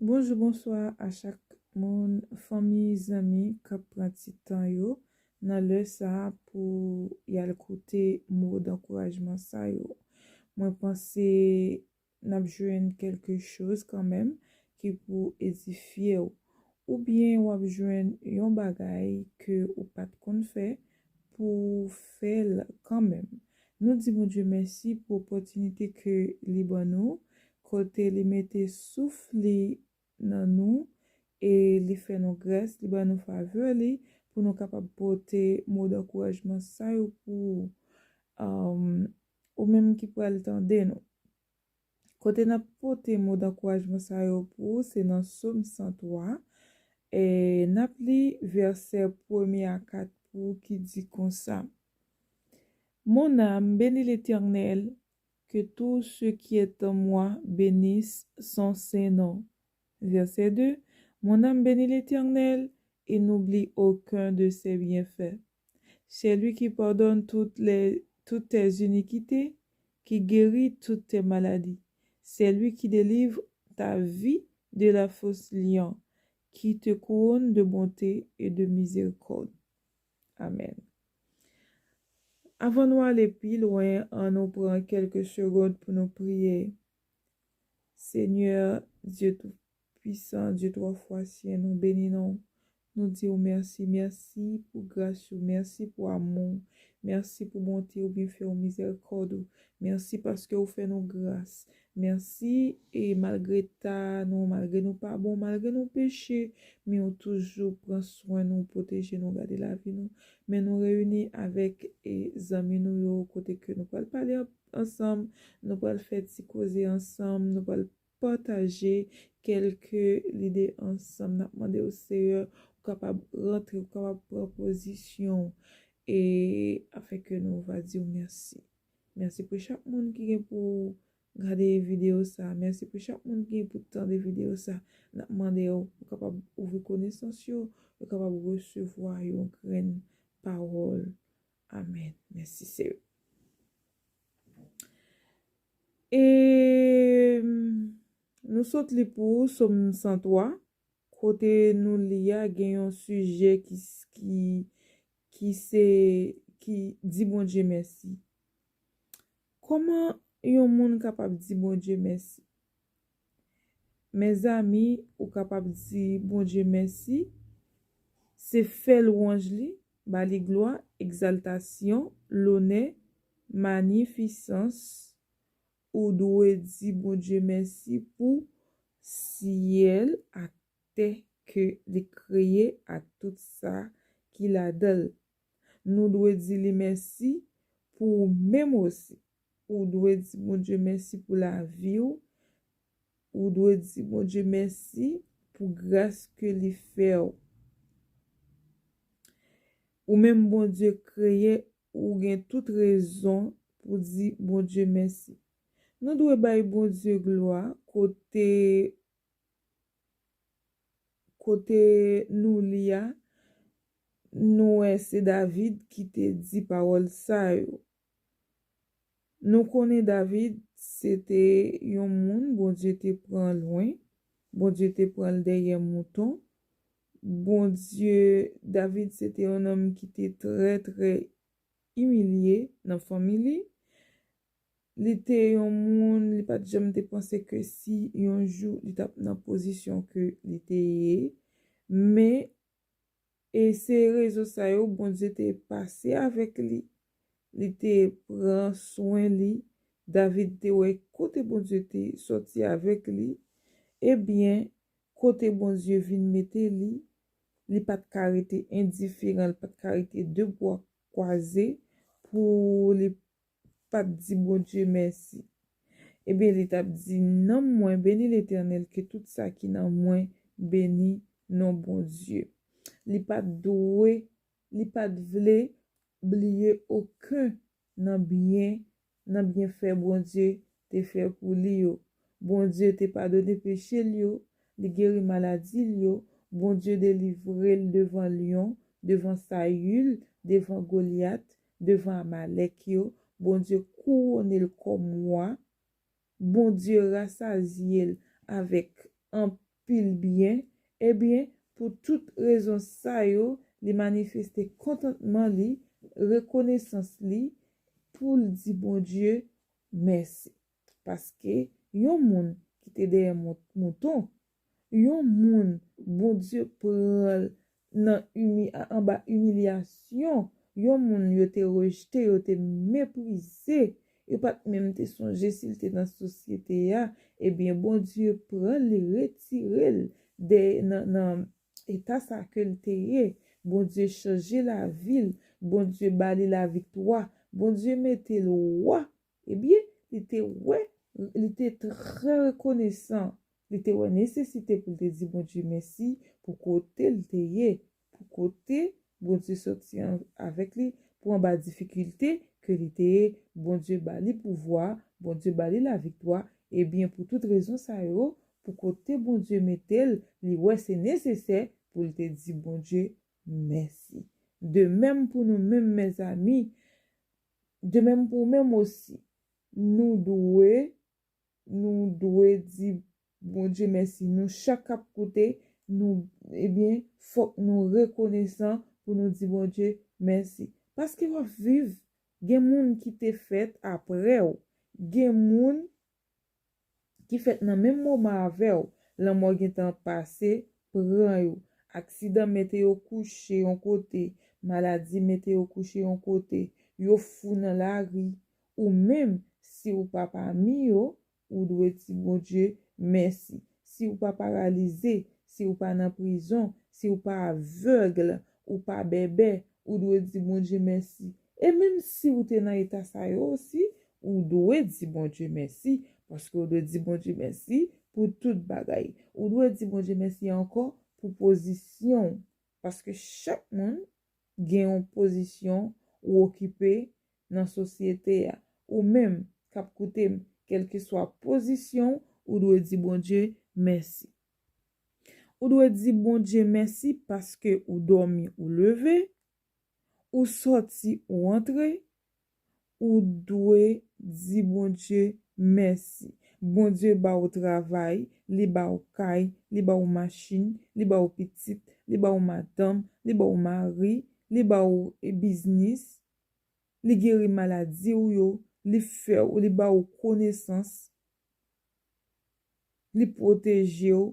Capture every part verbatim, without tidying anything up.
Bonjou, bonswa a chak moun, fanmi, zanmi k ap pran ti tan yo nan lè sa a pou y al koute mo dankourajman sa yo. Mwen panse n ap jwenn kèlke choz kanmenm ki pou edifye w. Oubyen w ap jwenn yon bagay ke ou pa t konn fè pou w fè l kanmenm. Nou di Bondye mèsi pou opòtinite ke li ban nou, kote li mete souf li nan nou e li fè nou gras, li ban nou favè li pou nou kapab pote mo dankourajman sa yo pou ou, um, ou menm ki pral tande nou. Kote n ap pote mo dankourajman sa yo pou ou, se nan Sòm san twa, e n ap li vèsè premye a kat pou ou ki di konsa: Mon âme, bénis l'Éternel, que tout ce qui est en moi bénisse son saint nom. Verset deux. Mon âme bénit l'Éternel et n'oublie aucun de ses bienfaits. C'est lui qui pardonne toutes les, toutes tes iniquités, qui guérit toutes tes maladies. C'est lui qui délivre ta vie de la fausse lion, qui te couronne de bonté et de miséricorde. Amèn. Avan nou ale pi lwen, ann nou pran kèlke segond pou nou priye. Senyè, Dye Toupisan, Dye Twa Fwa Syen, nou beni non w. Nou di w mèsi, mèsi pou gras ou, mèsi pou amou w, mèsi pou bonte ou, byenfè ou, mizèrikòd ou. Mèsi paske ou fè nou gras. Mèsi, e malgre ta nou, malgre nou pa bon, malgre nou peche, men ou toujou pran swen nou, pwoteje nou, gade lavi nou. Men nou reyini avèk, e, zanmi nou yo, kote ke nou pral pale an-, ansanm, nou pral fè ti koze ansanm, nou pral pataje kèlke lide ansanm. N ap mande w, Seyè, ou kapab rantre, ou kapab pran pozisyon, e afin ke nou va di w mèsi. Mèsi pou chak moun ki gen pou gade videyo sa. Mèsi pou chak moun ki gen pou tande videyo sa. N ap mande w pou kapab ouvri konesans yo, yo kapab resevwa yon grenn pawòl. Amèn. Mèsi, Seyè. E nou sot li pou Sòm san twa, kote nou li a gen yon sijè ki, ki, ki se, ki di Bondye mèsi. Kòman yon moun kapab di Bondye mèsi? Mezanmi, ou kapab di Bondye mèsi, se fè lwanj li, ba li glwa, egzaltasyon, lonè, manifisans. Ou dwe di Bondye mèsi pou syèl ak tè ke li kreye ak tout sa ki ladan l. Nou dwe di li mèsi pou ou menm osi. Ou dwe di Bondye mèsi pou lavi w. Ou dwe di Bondye mèsi pou gras ke li fè w. Ou menm Bondye kreye, ou gen tout rezon pou di Bondye mèsi. Nou dwe bay Bondye glwa kote kote nou li a, nou wè se David ki te di pawòl sa yo. Nou konnen David se te yon moun Bondye te pran lwen, Bondye te pran l dèyè mouton. Bondye, David se te yon nonm ki te trè, trè imilye nan fanmi li. Li te yon moun, li pa t janm te panse ke si yon jou li t ap nan pozisyon ke li te ye. Men, e se rezon sa yo, Bondye te pase avèk li. Li te pran swen li. David te wè kote Bondye te sòti avèk li. Ebyen, kote Bondye vin mete li, li pa t ka rete endiferan, li pa t ka rete de bwa kwaze pou li pa t di Bondye mèsi. Ebyen, li t ap di, nanm mwen beni Letènèl, ke tout sa ki nan mwen beni non Bondye. Li pa t dwe, li pa t vle bliye okenn nan byen, nan byenfè Bondye te fè pou li yo. Bondye te padone peche l yo, li geri maladi l yo, Bondye delivre l devan lyon, devan Sayil, devan Golyat, devan Amalèk yo. Bondye kouwone l kòm wa. Bondye rasazye l avèk anpil pil byen, ebyen, pou tout rezon sa yo, li manifeste kontantman li, rekonesans li, pou l di Bondye mèsi. Paske yon moun ki te dèyè mou-, mouton, yon moun Bondye pran l nan imi-, anba imilyasyon, yon moun yo te rejte, yo te meprize, yo pa t menm te sonje si l te nan sosyete a, ebyen, Bondye pran li, retire l de, nan, nan eta sa ke l te ye. Bondye chanje lavi l, Bondye ba li laviktwa, Bondye mete l wa. Ebyen, li te wè, li te trè rekonesan. Li te wè nesesite pou l te di Bondye mèsi pou kote l te ye, pou kote Bondye soti an-, avèk li, pou anba difikilte ke li te ye. Bondye ba li pouvwa, Bondye ba li laviktwa. Ebyen, pou tout rezon sa yo, pou kote Bondye mete l, li wè se nesesè pou l te di Bondye mèsi. De menm pou nou menm, mezanmi, de menm pou ou menm osi, nou dwe, nou dwe di Bondye mèsi. Nou chak k ap koute, nou, ebyen, fòk nou rekonesan pou nou di Bondye mèsi. Paske w ap viv, gen moun ki te fèt apre w, gen moun ki fèt nan menm moman avè w, lanmò gentan pase, pran yo. Aksidan mete yo kouche yon kote, maladi mete yo kouche yon kote, yo fou nan lari. Ou menm, si w pa pami yo, ou dwe di Bondye mèsi. Si w pa paralize, si w pa nan prizon, si w pa avèg, ou pa bèbè, ou dwe di Bondye mèsi. E menm si w te nan eta sa yo osi, ou dwe di Bondye mèsi, paske w dwe di Bondye mèsi pou tout bagay. Ou dwe di Bondye mèsi ankò pou pozisyon w, paske chak moun gen yon pozisyon ou okipe nan sosyete a. Ou menm k ap koute m, kèlkeswa pozisyon w, ou dwe di Bondye mèsi. Ou dwe di Bondye mèsi paske ou dòmi, ou leve, ou sòti, ou antre, ou dwe di Bondye mèsi. Bondye ba w travay, li ba w kay, li ba w machin, li ba w pitit, li ba w madanm, li ba w mari, li ba w, e, biznis, li geri maladi w yo, li fè w, li ba w konesans, li pwoteje w.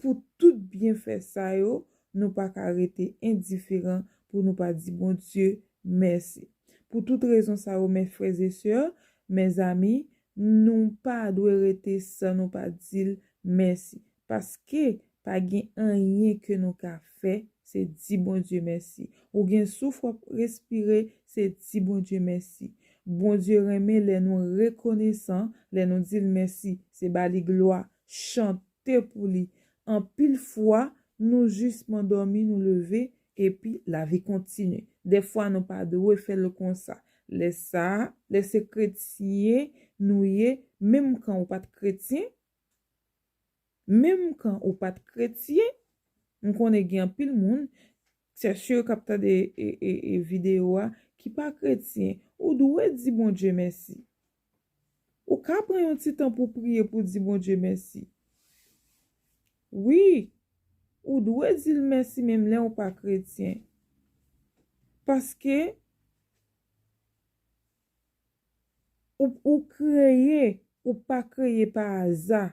Pou tout byenfè sa yo, nou pa ka rete endiferan pou nou pa di Bondye mèsi. Pou tout rezon sa yo, mes frères et sœurs, mes amis, nou pa dwe rete san nou pa di l mèsi. Paske pa gen anyen ke nou ka fè, se di Bondye mèsi. Ou gen souf w ap respire, se di Bondye mèsi. Bondye renmen lè nou rekonesan, lè nou di l mèsi, se ba li glwa, chante pou li. Anpil fwa, nou jis mandòmi, nou leve, epi lavi kontinye. Dèfwa, nou pa dwe fè l konsa. Lè sa a, lè se kretyen nou ye, menm kan ou pa t kretyen, menm kan ou pa t kretyen, m konnen gen anpil moun, se si k ap tande, e, e, e, videyo a, ki pa kretyen. Ou dwe di Bondye mèsi. Ou ka pran yon ti tan pou priye, pou di Bondye mèsi. Wi, ou dwe di l mèsi menm lè ou pa kretyen. Paske ou, ou kreye, ou pa kreye pa aza.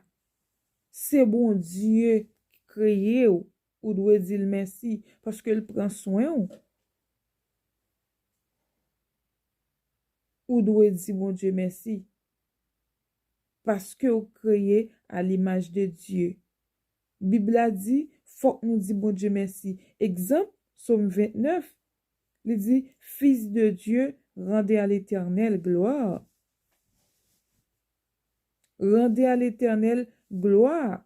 Se Bondye ki kreye w. Ou dwe di l mèsi paske l pran swen w. Ou dwe di Bondye mèsi paske w kreye à l'image de Dieu. Bib la di, fòk nou di Bondye mèsi. Egzanp, Sòm vennèf, li di, Fils de Dieu, rendez à l'Éternel gloire. Rendez à l'Éternel gloire.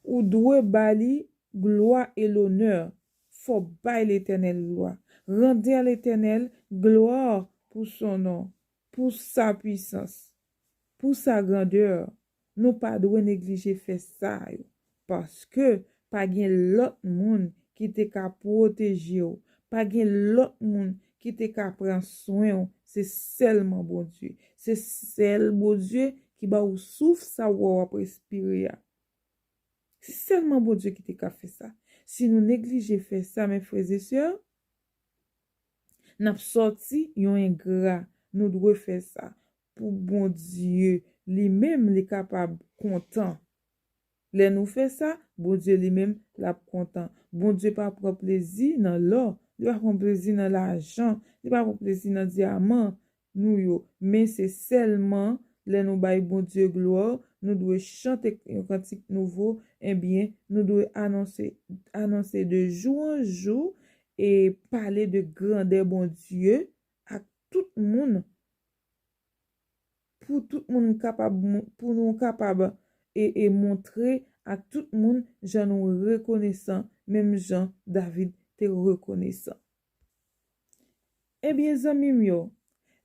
Ou dwe ba li glwa e lonè. Fò bay Letènèl glwa. Rendez à l'Éternel gloire pour son nom, pour sa puissance, pour sa grandeur. Nou pa dwe neglije fè sa yo. Paske pa gen lòt moun ki te ka pwoteje w. Pa gen lòt moun ki te ka pran swen w, Se sèlman Bondye. Se sèl Bondye ki ba ou souf sa w wè w ap respire a. Se sèlman Bondye ki te ka fè sa. Si nou neglije fè sa, mes frères et sœurs, n ap sòti yon engra. Nou dwe fè sa pou Bondye li menm li kapab kontan. Lè nou fè sa, Bondye li menm l ap kontan. Bondye pa pran plezi nan lò, li pa pran plezi nan lajan, li pa pran plezi nan dyaman nou yo. Men se sèlman lè nou bay Bondye glwa, nou dwe chante yon kantik nouvo, ebyen, nou dwe anonse, anonse de jou an jou e pale de grandè Bondye ak tout moun, pou tout moun kapab, pou nou kapab e, e montre ak tout moun jan nou rekonesan, menm jan David te rekonesan. Ebyen, zanmi m yo,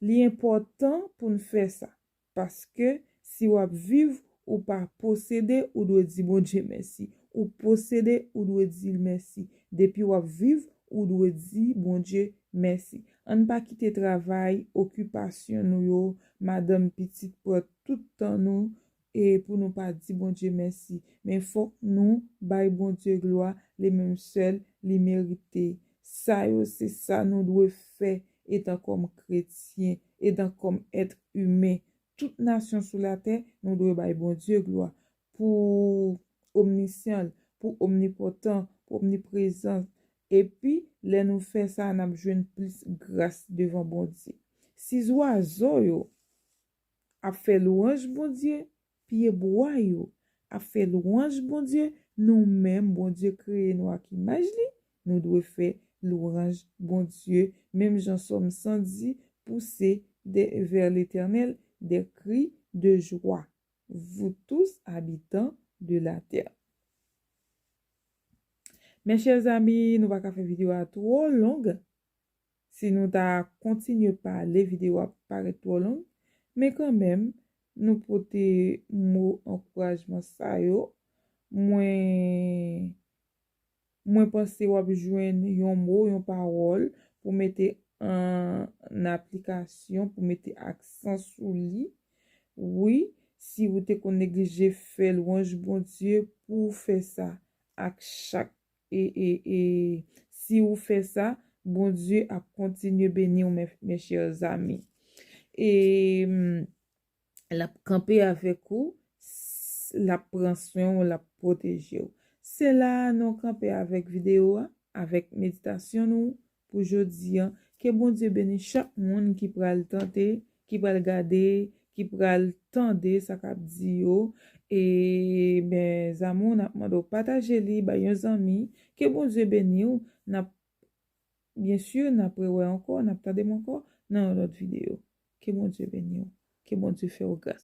li enpòtan pou n fè sa, paske si w ap viv, ou pa posede, ou dwe di Bondye mèsi. Ou posede, ou dwe di l mèsi. Depi w ap viv, ou dwe di Bondye mèsi. Ann pa kite travay, okipasyon nou yo, madanm, pitit pran tout tan nou, e pou nou pa di Bondye mèsi. Men fòk nou bay Bondye glwa, li menm sèl li merite. Sa yo se sa nou dwe fè etan kòm kretyen, etan kòm èt imen. Tout nasyon sou latè, nou dwe bay Bondye glwa pou omnisyan, pou omnipòtan, pou omniprezan. Epi, lè nou fè sa, n ap jwenn plis gras devan Bondye. Si zwazo yo ap fè lwanj Bondye, pyebwa yo ap fè lwanj Bondye, nou menm Bondye kreye nou ak imaj li, nou dwe fè lwanj Bondye, menm jan Sòm san di, poussez de, vers l'Éternel des cris de joie, vous tous habitants de la terre. Mes chers amis, nou pa ka fè videyo a twò long. Si nou ta kontinye pale, videyo a parèt twò long. Men kanmenm, nou pote mo ankourajman sa yo. Mwen, mwen panse w ap jwenn yon mo, yon pawòl pou mete an aplikasyon, pou mete aksan sou li. Wi, si ou te konn neglije fè lwanj Bondye, pou w fè sa ak chak e, e, e si ou fè sa, Bondye ap kontinye beni w, mes, mes chers amis. E l ap kanpe avèk ou, l ap pran swen w, l ap pwoteje w. Se la a nou kanpe avèk videyo a, avèk meditasyon nou pou jodi a. Ke Bondye beni chak moun ki pral tante, ki pral gade, ki pral tande sa k ap di yo. E, mes amours, n ap mande w pataje li, bay yon zanmi. Ke Bondye beni w. N ap, byen si, n ap rewè ankò, n ap tande m ankò nan yon lòt videyo. Ke Bondye beni w. Ke Bondye fè w gras.